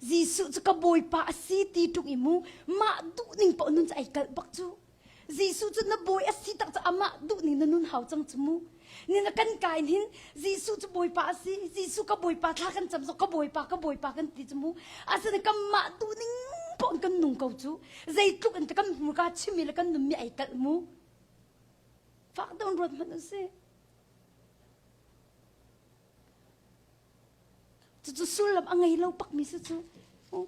A: Jesuh cu ka bawipa a si ti ṭung i mu mah duh ning paoh nun cu ai kalh bak cu Jesuh cu na bawi a si tak cu amah duh ning na nun hau cang cu mu ni na kan kai hin Jesuh cu bawipa a si Jesuh ka bawipa thla kan cam zong ka bawipa ka bawipa kan ti cu mu asinain kanmah duh ning paoh in kan nung ko cu zeitluk in kan hmurka chimmi le kan nunmi ai kalh mu fak deuh in ruat hmanh u sih Cucu sullam a ngei lo bakmi si cu.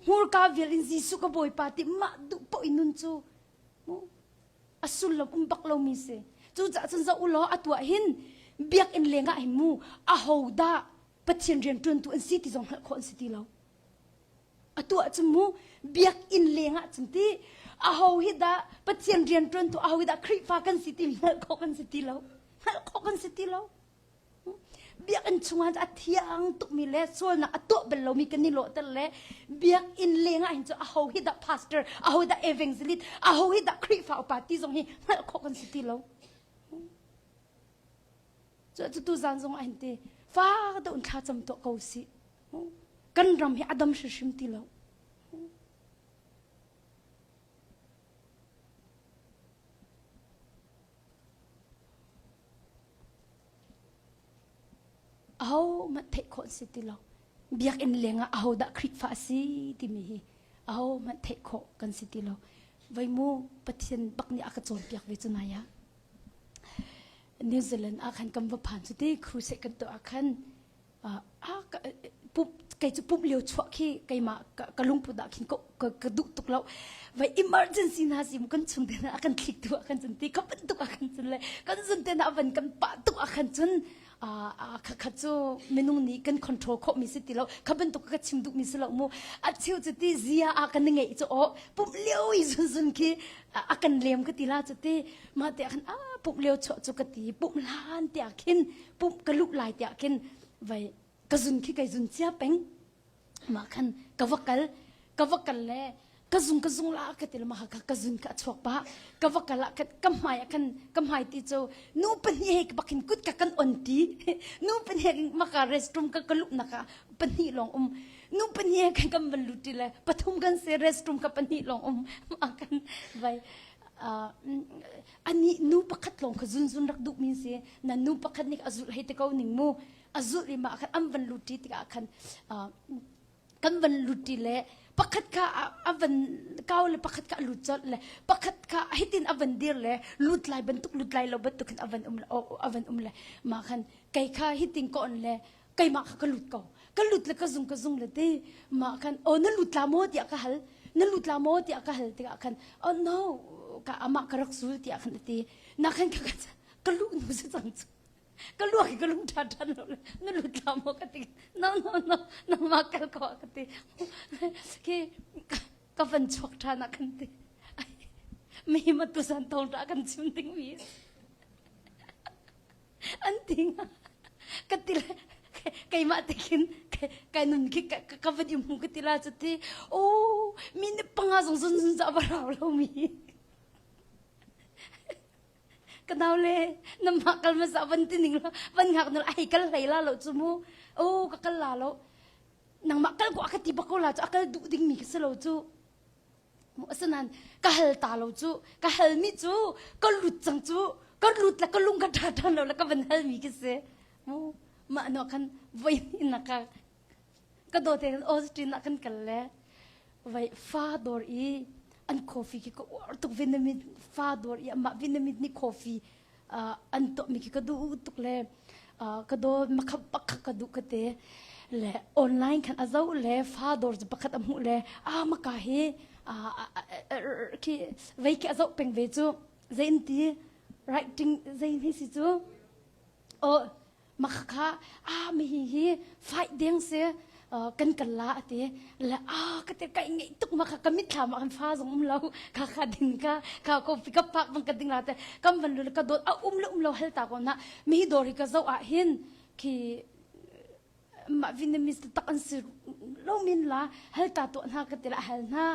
A: Hmurka vial in Jesuh ka Bawipa ti mah duh paoh in nun cu a sullam um bak lomi si. Cucaah cun zoh u law a tuah hin biakinn leng ah hin mu aho dah Pathian rian ṭuantu an si ti zong hngalh khawh an si ti lo. A tuah cun mu biakinn leng ah cun ti aho hi dah Pathian rian ṭuantu aho hi dah Khrihfa kan si ti hngalh khawh kan si ti lo. Hngalh khawh kan si ti lo. Biakinn chungah a thiang tukmi le sualnak a tuah bal lomi kan i lawhter le biakinn lengah hin cu aho hi dah pastor, aho dah evangelist, aho hi dah Khrihfa upa ti zong hi hngalh khawh kan si ti lo. Cu tu zan zong ah hin ti fa deuh in thla cam tuah ko sih. Kan ram hi a dam hrimhrim ti lo. Ahohmanh theih khawh an si ti lo. Biakinn lengah ahodah Khrihfa a si timi hi ahohmanh theih khawh kan si ti lo. Voi mu Pathian bak nih a ka cawnpiak ve cu nai ah. New Zealand ah khan kan va phan cu ti crusade kan tuah ah khan kei cu pumh lio chuah khi keimah ka lungput ah khin ka duh tuk lo vai emergency na si mu kan chung te na a kan thlik tu ah khan cun ti ka bantuk ah khan cun le kan zun te na van kan pah tuk ah khan cun kha cu minung nih kan control khawh mi si ti lo kha bantuk ka chim duh mi si lo mu a cheu cu ti zia a kan ngeih cu o pumh lio i zun zun khi a kan lem ka ti la cu ti ma te khan a pumh lio chuah cu ka ti pumh hlan te ah khin pumh ka luh lai tiah khin vai ka zun khi kai zun cia peng mah khan ka va kal ka va kal le ka zung ka zung la ka ti ma ka ka zun ka chuak pa ka va kal ah ka hmai ah khan ka hmai ti cu nu pahnih he bakin kut ka kan on ti nu pahnih maka restroom ka ka luh nak ah pahnih lawng um nu pahnih he kan kan van lut ti le pathum kan se restroom ka pahnih lawng um ma kan vai ani nu pakhat lawng kha zun zun rak duh mi si na nu pakhat nih a zulh hei te ko ning mu a zulh i mah khan an van lut ṭi tikah khan kan van lut ṭi le pakhat kha a van kau le pakhat kha a lut colh le pakhat kha hitin a van dir le lut lai bantuk lut lai lo bantuk khin a van um le a van um le mah khan kei kha hitin ka on le keimah kha ka lut ko ka lut le ka zung ka zung le ti mah khan oh na lut la maw tiah ka hal na lut la maw tiah ka hal tikah khan oh no ka amah ka rak zul tiah khan a ti na khan ka ka luh nu si cang cu ka luak i ka lung ṭha ṭhan lo le na lut la maw ka ti no no no nangmah kal ko ka ti khi ka van chuak ṭhan ah kan ti mi ma tusan thawng ṭha kan chim ding mi an ti nga ka ti le keimah te khin kai nun khi ka van i hmu ka ti la cu ti oh mi ni panga zong zun zun za va rau lo mi Ka nau le namah kal hmasa van ti ning law van ngak nul ai kal hlei la lo cu mu. Oh ka kal la lo. Nangmah kal ko a ka ti bak ko la cu a kal duh ding mi ka si lo cu. Mu asinain ka hal ta lo cu ka hal mi cu ka lut cang cu ka lut le ka lung ka ṭha ṭhan lo le ka van hal mi ka si. Mu mah no khan voi na ka ka dawte kan Austin ah kan kal le vai fa dawr i an coffee khi ka uar tuk Vietnamese fa dawr i amah Vietnamese nih coffee an tuahmi khi ka duh tuk le ka daw makha pakha ka duh ka te le online khan a zoh le fa dawr cu pakhat a hmuh le a maka hi khi vei khi a zoh peng ve cu zei in ti writing zei hi si cu Oh, makhakha ah mi hi hi fight ding si kan kal la ati le ah ka te kai ngai tuk ma kha ka mitthlam ah kan fa zong um lo kha kha din ka kha ko ka pak bang ka ding la te kam van lu ka dot a um le um lo hal ta ko na mi hi dor hi ka zo ah hin khi mah Vietnamese tak an si lo min la hal ta to hna ka ti la hal hna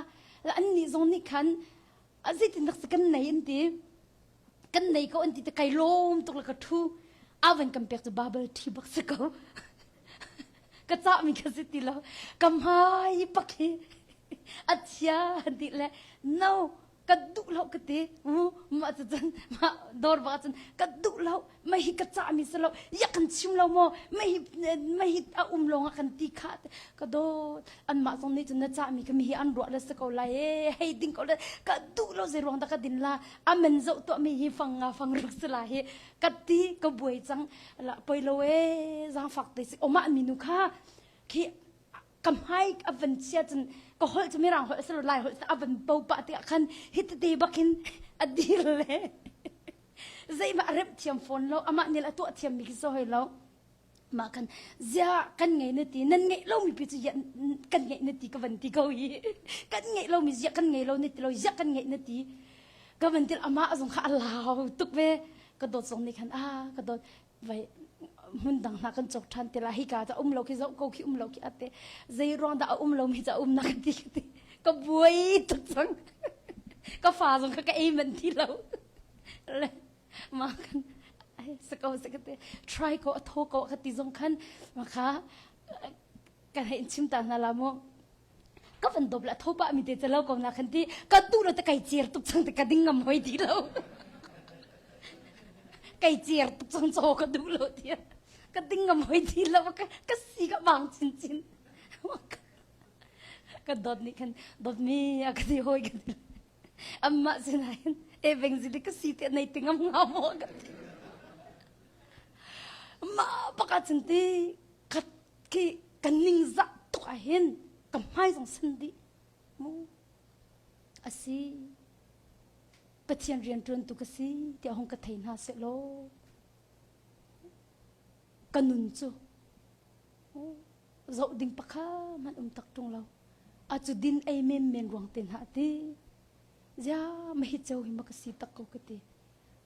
A: la an nih zong nih khan a zeitin dak kan nei an ti kan nei ko an ti te kai lawm tuk le ka thu avan kan pek cu bubble tea bak si ko ka cah mi ka si ti lo ka hmai bak hi a chia ti le no ka duh lo ka ti mu mah cu cun mah dawr bak cun ka duh lo mah hi ka cah mi si lo ya kan chim lo maw mah hi mah hi a um lawng ah kan ti kha ka dawt anmah zong nih cun na cah mi kha mi hi an ruah le si ko lai e hei ding ko le ka duh lo zei ruang dah ka din la amen zoh tuah mi hi fang nga fang ruk si la hi ka ti ka buai cang la poi lo e zaangfak te si omah mi nu kha khi ka hmai a van chia cun ka holh cu mirang holh si lo lai holh a van bo pah tikah khan hi tete bakin a dir le zeimah a remh thiam fawn lo amah nih a tuah thiam mi khi so hoi lo mah kan zia kan ngei na ti nan ngeih lomi pi cu kan ngeih na ti ka van ti ko hi kan ngeih lomi zia kan ngei lo na ti lo zia kan ngeih na ti ka van ti amah zong kha a lau tuk ve ka dawt zong nih khan ah ka dawt vai hmun dang hna kan cawk ṭhan te la hi ka ca um lo khi zoh ko khi um lo khi ate zei ruang dah a um lo mi ca um na ka ti ka ti ka buai tuk cang ka fa zong kha ka ei man ti lo le mah kan. Ai sa ko sa ka te try ko a tho ko ka ti zong khan ma kha kan hei in chim ta hna la mu ka van dop la tho pa mi te chalo ko na khan ti ka tu lo te kai cer tuk chang te ka ding ngam hoi ti lo kai cer tuk chang cho ka du lo ti ka ding ngam hoi ti lo ka ka si ka bang chin chin ka dot nih khan dot mi a ka ti hoi ka ti amma sinain e beng zili ka si te nei tingam nga mo ka ti ma baka chin ti khat khi kan ning za tuk ah hin ka hmai zong san dih mu asi Pathian rian ṭuan tu ka si tiah hong ka thei hna seh law ka nun cu zoh ding pakha hmanh um tak ṭung lo a cu din ei men men ruang te hna ti zia ma hi ceu hi ma ka si tak ko ka ti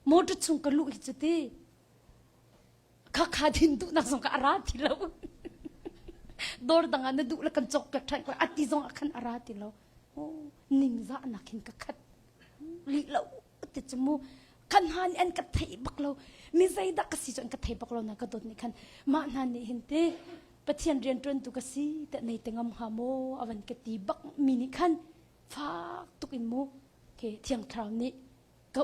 A: motor chung ka luh hi cu ti Khakha din duhnak zong ka a ra ti lo. Dawr dang ah na duh le kan cawk piak ṭhan ko a ti zong ah khan a ra ti lo. Oh, ningzah nak hin ka khat. Lih lo ti cu mu kan hna nih an ka theih bak lo. Mi zeidah ka si cu an ka thei bak lo na ka dawt nih khan mah hna nih hin te Pathian rian ṭuantu ka si te nei te ngam hnga maw a van ka ti bak mi nih khan fak tuk in mu ke thiang thlarau nih ka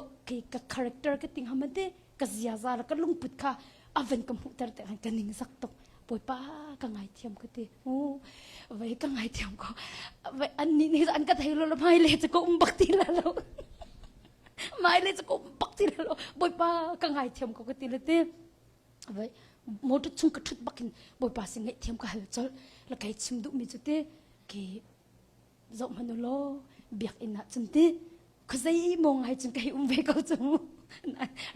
A: ka character ka ting haman te ka ziaza le ka lungput kha a van ka hmuhter te khan ka ning zak tuk bawipa ka ngaithiam ka ti u vai ka ngaithiam ko vai an ni ni an ka thei lo la mai le chu ko um bak ti la lo mai le chu ko um bak ti la lo bawipa ka ngaithiam ko ka ti le te vai motor chung ka thut bakin bawipa sin ngaihthiam ka hal chol la kai chim duh mi chu te ke zoh hmanh u law biakinn ah cun ti khuazei mong hai cun ka hei um ve ko cu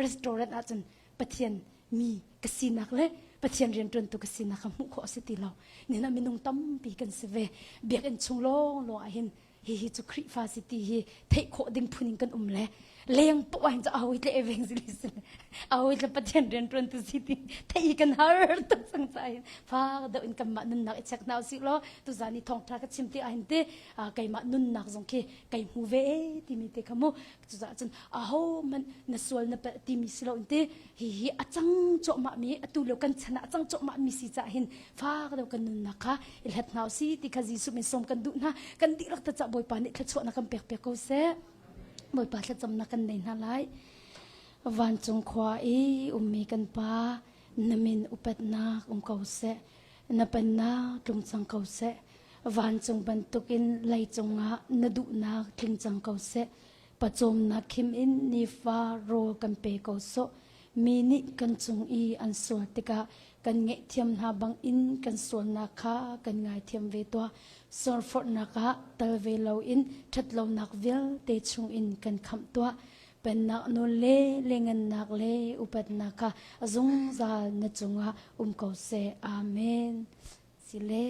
A: restaurant ah cun Pathian mi ka sinak le Pathian rianṭuantu ka sinak kha hmuh khawh a si ti lo nina minung tampi kan si ve biakinn chung lawng lawng ah hin hihi cu Khrihfa si ti hi theih khawh ding phun in kan um le leng poah hin cu awi tle eveng zili sin awi tle Pathian rianṭuan tu si ti theih kan har tuk cang ca hin fa deuh in kanmah nunnak i check hna usih law tuzan i thawngṭha ka chim ti ahhin te keimah nunnak zong khi kai hmu ve timi te kha mu cucaah cun aho hmanh na sual na palh timi si lo in te hi hi a cang cuahmah mi atu lio kan chan ah a cang cuahmah mi si cah hin fak deuh kan nunnak kha i hlat hna usih ti kha Jesuh min sawm kan duh hna kan dihlak ta cah Bawipa nih thluachuahnak kan pek piak ko seh Bawipa thlacamnak kan nei hna lai vancung khua i ummi kan pa na min upatnak um ko seh na pennak tlung cang ko seh vancung bantukin leicung ah na duhnak tling cang ko seh pawcawmnak khim in nifa rawl kan pe ko sawh mi nih kan cung i an sual tikah kan ngaihthiam hna bangin kan sualnak kha kan ngaithiam ve tuah sualforhnak ah tal ve loin ṭhatlonak vialte chungin kan khamh tuah pennak nawl le lengannak le upatnak kha a zungzal na cungah um ko seh amen sile.